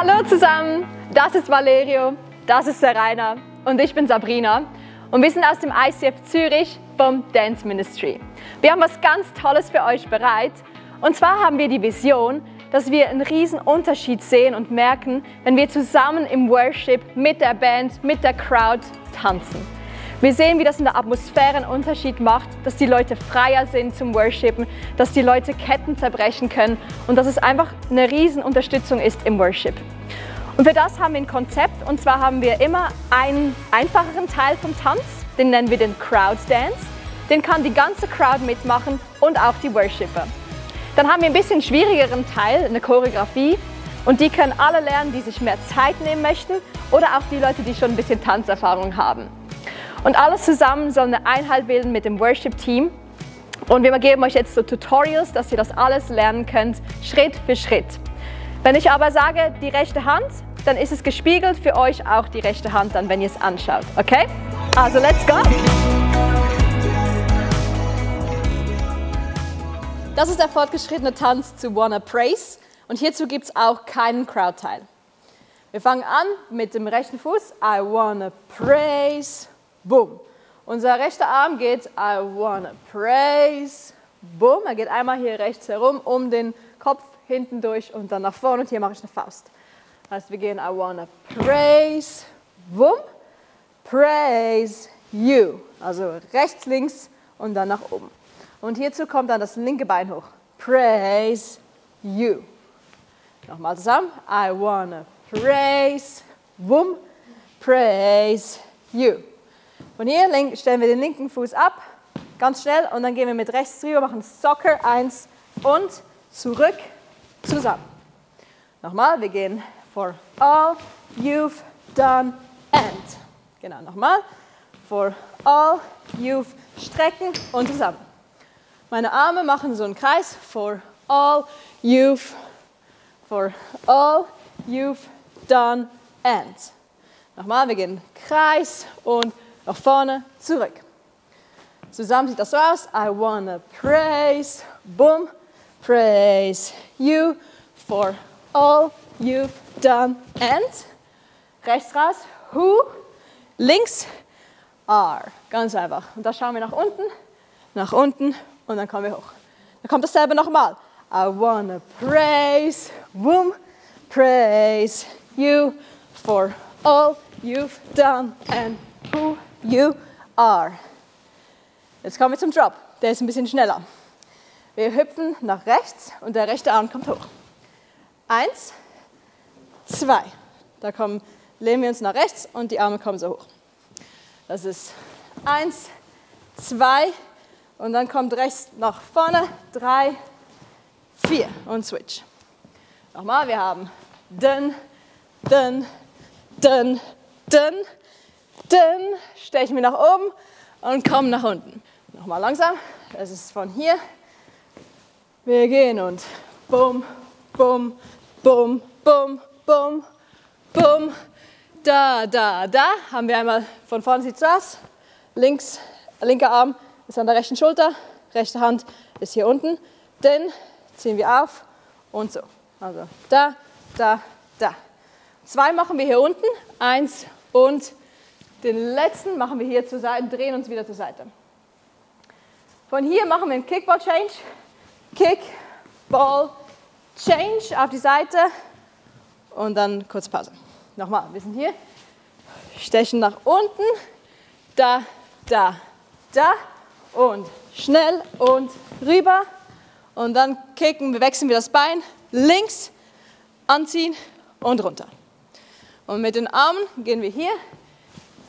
Hallo zusammen, das ist Valerio, das ist der Rainer und ich bin Sabrina und wir sind aus dem ICF Zürich vom Dance Ministry. Wir haben was ganz Tolles für euch bereit und zwar haben wir die Vision, dass wir einen riesen Unterschied sehen und merken, wenn wir zusammen im Worship mit der Band, mit der Crowd tanzen. Wir sehen, wie das in der Atmosphäre einen Unterschied macht, dass die Leute freier sind zum Worshipen, dass die Leute Ketten zerbrechen können und dass es einfach eine riesen Unterstützung ist im Worship. Und für das haben wir ein Konzept und zwar haben wir immer einen einfacheren Teil vom Tanz, den nennen wir den Crowd Dance. Den kann die ganze Crowd mitmachen und auch die Worshipper. Dann haben wir ein bisschen schwierigeren Teil, eine Choreografie und die können alle lernen, die sich mehr Zeit nehmen möchten oder auch die Leute, die schon ein bisschen Tanzerfahrung haben. Und alles zusammen soll eine Einheit bilden mit dem Worship-Team. Und wir geben euch jetzt so Tutorials, dass ihr das alles lernen könnt, Schritt für Schritt. Wenn ich aber sage, die rechte Hand, dann ist es gespiegelt für euch auch die rechte Hand, dann, wenn ihr es anschaut. Okay? Also, let's go! Das ist der fortgeschrittene Tanz zu Wanna Praise. Und hierzu gibt es auch keinen Crowd-Teil. Wir fangen an mit dem rechten Fuß. I wanna praise. Boom. Unser rechter Arm geht, I wanna praise, boom. Er geht einmal hier rechts herum, um den Kopf hinten durch und dann nach vorne und hier mache ich eine Faust. Das heißt, wir gehen, I wanna praise, boom, praise you. Also rechts, links und dann nach oben. Und hierzu kommt dann das linke Bein hoch. Praise you. Nochmal zusammen, I wanna praise, boom, praise you. Von hier stellen wir den linken Fuß ab, ganz schnell, und dann gehen wir mit rechts drüber, machen Soccer 1 und zurück, zusammen. Nochmal, wir gehen for all you've done and. Genau, nochmal, for all you've strecken und zusammen. Meine Arme machen so einen Kreis, for all you've done and. Nochmal, wir gehen Kreis und nach vorne, zurück. Zusammen sieht das so aus. I wanna praise, boom, praise you for all you've done and. Rechts raus, who, links, are. Ganz einfach. Und da schauen wir nach unten und dann kommen wir hoch. Dann kommt dasselbe nochmal. I wanna praise, boom, praise you for all you've done and who you are. Jetzt kommen wir zum Drop. Der ist ein bisschen schneller. Wir hüpfen nach rechts und der rechte Arm kommt hoch. 1, 2. Da lehnen wir uns nach rechts und die Arme kommen so hoch. Das ist 1, 2 und dann kommt rechts nach vorne. 3, 4 und switch. Nochmal, wir haben dun, dun, dun, dun. Dann stechen wir nach oben und kommen nach unten. Nochmal langsam, das ist von hier. Wir gehen und bum, bum, bum, bum, bum, bum. Da, da, da. Haben wir einmal von vorne, sieht es aus. Linker Arm ist an der rechten Schulter, rechte Hand ist hier unten. Dann ziehen wir auf und so. Also da, da, da. 2 machen wir hier unten, 1 und den letzten machen wir hier zur Seite, drehen uns wieder zur Seite. Von hier machen wir einen Kickball Change. Kick, Ball, Change auf die Seite und dann kurz Pause. Nochmal, wir sind hier. Stechen nach unten. Da, da, da. Und schnell und rüber. Und dann kicken, wir wechseln wir das Bein. Links, anziehen und runter. Und mit den Armen gehen wir hier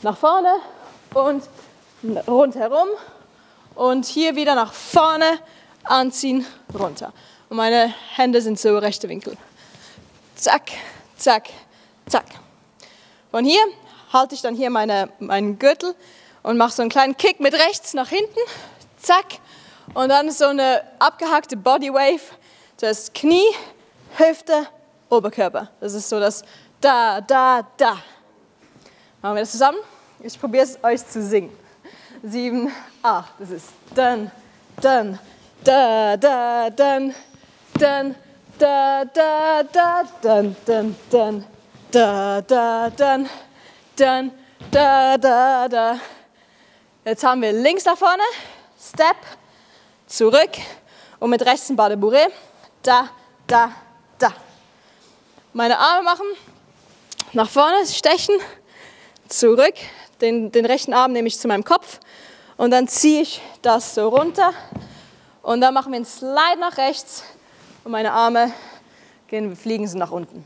nach vorne und rundherum und hier wieder nach vorne, anziehen, runter. Und meine Hände sind so rechte Winkel. Zack, zack, zack. Von hier halte ich dann hier meinen Gürtel und mache so einen kleinen Kick mit rechts nach hinten. Zack. Und dann so eine abgehackte Bodywave. Das Knie, Hüfte, Oberkörper. Das ist so das da, da, da. Machen wir das zusammen? Ich probiere es euch zu singen. 7, 8. Das ist dun, dun, da, da, dun, dun, da, da, da, dun, dun, dun, da, da, dun, dun, da, da, da. Jetzt haben wir links nach vorne, Step, zurück und mit rechts ein Pas de bourrée, da, da, da. Meine Arme machen, nach vorne stechen, zurück, den rechten Arm nehme ich zu meinem Kopf und dann ziehe ich das so runter und dann machen wir einen Slide nach rechts und meine Arme fliegen so nach unten.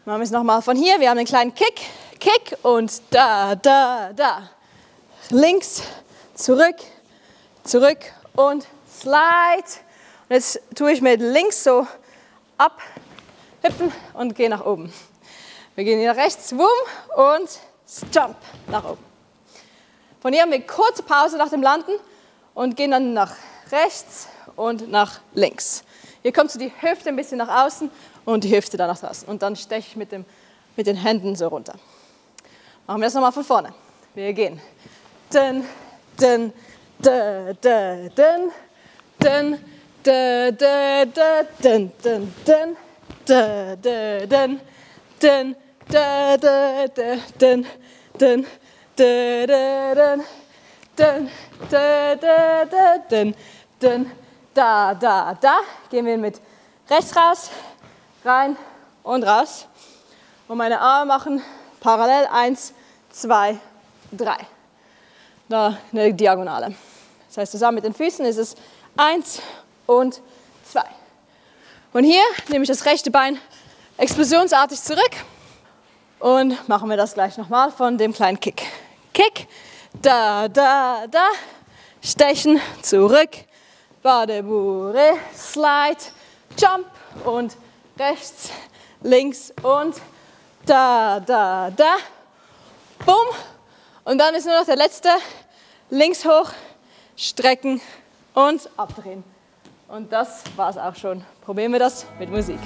Machen wir es nochmal von hier, wir haben einen kleinen Kick, Kick und da, da, da. Links, zurück, zurück und Slide. Und jetzt tue ich mit links so abhüpfen und gehe nach oben. Wir gehen hier nach rechts, boom, und Jump nach oben. Von hier haben wir kurze Pause nach dem Landen und gehen dann nach rechts und nach links. Hier kommst du die Hüfte ein bisschen nach außen und die Hüfte dann nach draußen. Und dann steche ich mit den Händen so runter. Machen wir das nochmal von vorne. Wir gehen. Dun, dun, da, da, dun, dun, da, da, da, dun, dun, dun, da, da, dun, dun, da, da, da, dun, dun, da, da, dun, dun, da, da, da, dun, dun, da, da, da. Gehen wir mit rechts raus, rein und raus. Und meine Arme machen parallel 1, 2, 3. Da eine Diagonale. Das heißt, zusammen mit den Füßen ist es 1 und 2. Und hier nehme ich das rechte Bein explosionsartig zurück und machen wir das gleich nochmal von dem kleinen Kick. Kick, da, da, da, stechen, zurück, Pas de bourrée, Slide, Jump und rechts, links und da, da, da, bumm. Und dann ist nur noch der letzte, links hoch, strecken und abdrehen. Und das war's auch schon. Probieren wir das mit Musik.